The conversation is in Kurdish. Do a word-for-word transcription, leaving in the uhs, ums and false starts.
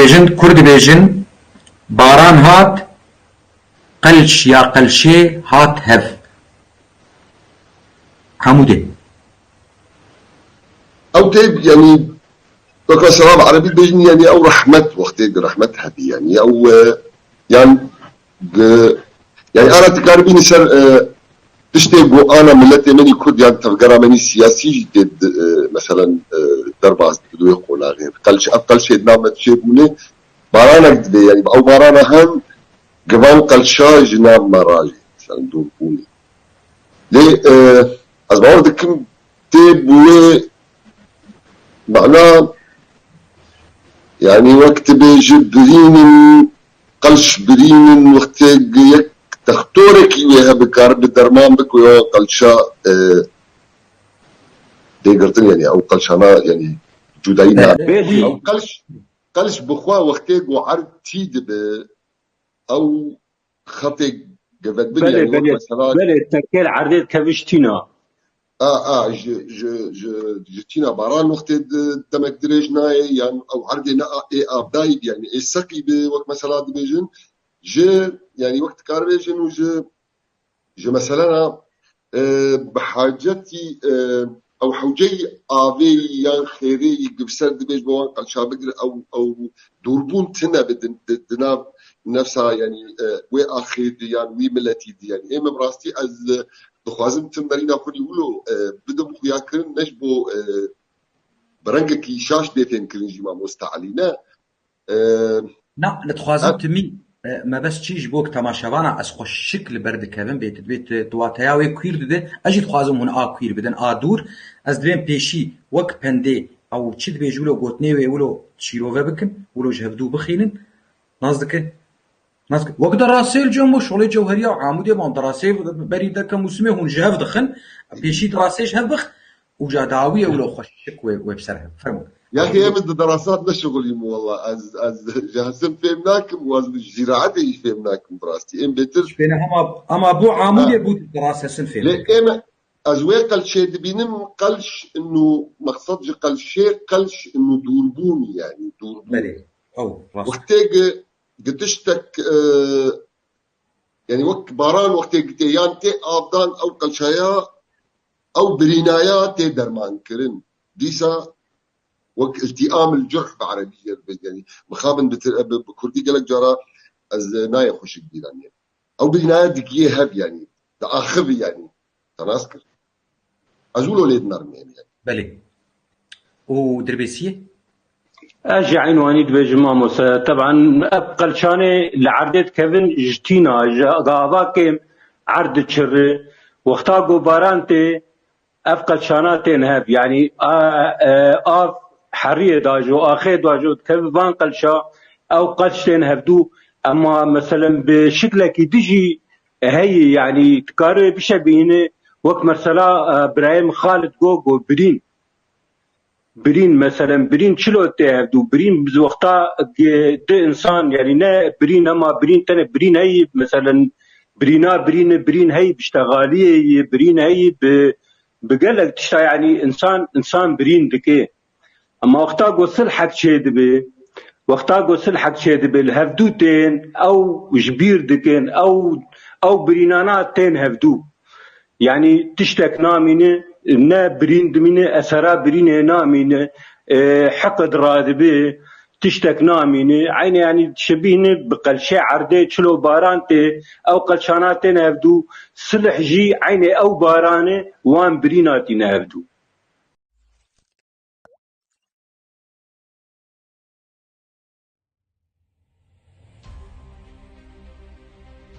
Dibêjin, Kurd dibêjin, baran hat, qelş ya qelşê hat hev. Hemû dê. Ew tê, yanî, wek mesela bi erebî dibêjin, yanî ew rehmet, wextê di rehmet hebî, yanî ew, e, yan di, yanî ara dikarî bînî ser, e, tiştê ku ana miletê me nî Kurd yan tevgera me nî siyasî jî tê di, e, meselen, e, derbas dibe wê qonaxê. Qelş, ev qelşê di nav me dişêbûnê, baranek dibe, yanî ew barana hem givan qelşa ji nav me rajê, meselen dûrbûnê. Lê, e, ez bawer dikim tê bi wê mana, yanî wek dibêje birînin, qelş birînin, wextê yek textorekî wê hebe karibe derman bike ya qelşa, e, dê girtin, yanî ew qelşana, yanî cudayî nabe. Ew qelş, qelş bi xwe wextê ku erd tî dibe, ew xetê gevek bin, Belê, yanî wek belê, mesela belê, tekê li erdê dikeve ji tîna. A, a, ji, ji, ji, ji tîna baran wextê di, demek dirêj nayê, yan ew erdê ne a, ê avdayî bi, yanî ê seqî bi, wek mesela dibêjin, ji, yanî wek dikaribêjin û ji, ji meselena, e, bi hacetî, e, ew hewceyî avê yan xêrê yî gi bi ser dibêj bi wan qelşa bigire, ew, ew dûrbûn tune bi di, di, di nav nefsa, yanî, e, wê axê di yan wî miletî di, yanî ê min bi rastî ez, e, dixwazim tim berîna xwe dî wilo, e, bidim xuyakirin, ne ji bo, e, bi rengekî şaş bê fêmkirin jî mamoste Elî, ne. E, Na, li dixwazim timî, e, mebest çi ji bo temaşevana ez xwe şik li ber dikevim, bê tu dibê tu, tu wateya wê kwîr dide, ez jî dixwazim hûn a kwîr bidin, a dûr. Ez divêm pêşî wek pendê ew çi dibêj wilo gotinê wê wilo şîrove bikin, wilo ji hevdû bixînin. Nas dike? Nas dike? Wek derasê li cem şolê cewheriya Amûdê ban derasê berî deke mûsimê hûn ji hev dixin, pêşî derasê ji hev bix, û ca dawiyê wilo xwe şik wê, wê bi ser hev. Fermo. Yaxê em di derasat neşixulîm wela. Ez, ez ji hesin fêm nakim û ez ji zîraetê jî fêm nakim bi rastî. Êm bêtir. Ji pêne hema, hema bo Amûdê bû di deras hesin fêm Lê nakim. êm, ez wê qelşê dibînim, qelş inu, mexsed ji qelşê, qelş inu dûrbûnî, yanî dûrbûn. Belê. Ew, rast. Wextê gi, gi tiştek, e, yanî wek baran wextê gi tê, yan tê avdan ew qelşaya, ew birînaya tê dermankirin. Dîsa wek iltîam il curh bi erebî jê dibêjin. Yanî mixabin bi, bi, bi kurdî gelek cara ez nayê xweşik bîra nîne. Ew birînaya digiyê hev, yanî diaxivi, yanî te nas kir. Ez wilo lê dimerim, yanî. Belê. Û dirbêsiyê? Ez jî eynwanî dibêjim mamoste. Teban ev qelçanê li erdê dikevin ji tîna, ji gava kêm erd diçirri. Wexta ku baran tê, ev qelçana tên hev. Yanî a, e, av heriyê dajo, axê dajo dikeve van qelça, ew qelç tên hevdû. Ema meselen bi şiklekî dijî heyî, yanî dikarê bişebîne wek mesela, e, birayê min Xalid go, go birîn. Birîn, meselen, birîn çilo tê hevdû? Birîn bi wexta di insan, yanî ne birîn, ema birîn tenê birîn heyî, meselen, birîna birîn, birîn heyî bi ştexaliyê yê, birîn heyî bi, bi gelek tişta, yanî insan, insan birîn dike. Ema wexta ku silhek çêdibe, wexta ku silhek çêdibe, li hevdû tên, ew ji bîr dikin, ew, ew birînana tên hevdû. Yanî tiştek namîne, ne birîn dimîne, esera birînê namîne, e, heqid radibe, tiştek namîne. Eynê yanî dişibîne bi qelşê erdê çilo baran tê, ew qelşana tên hevdû, silh jî eynê ew barane wan birîna tîne hevdû.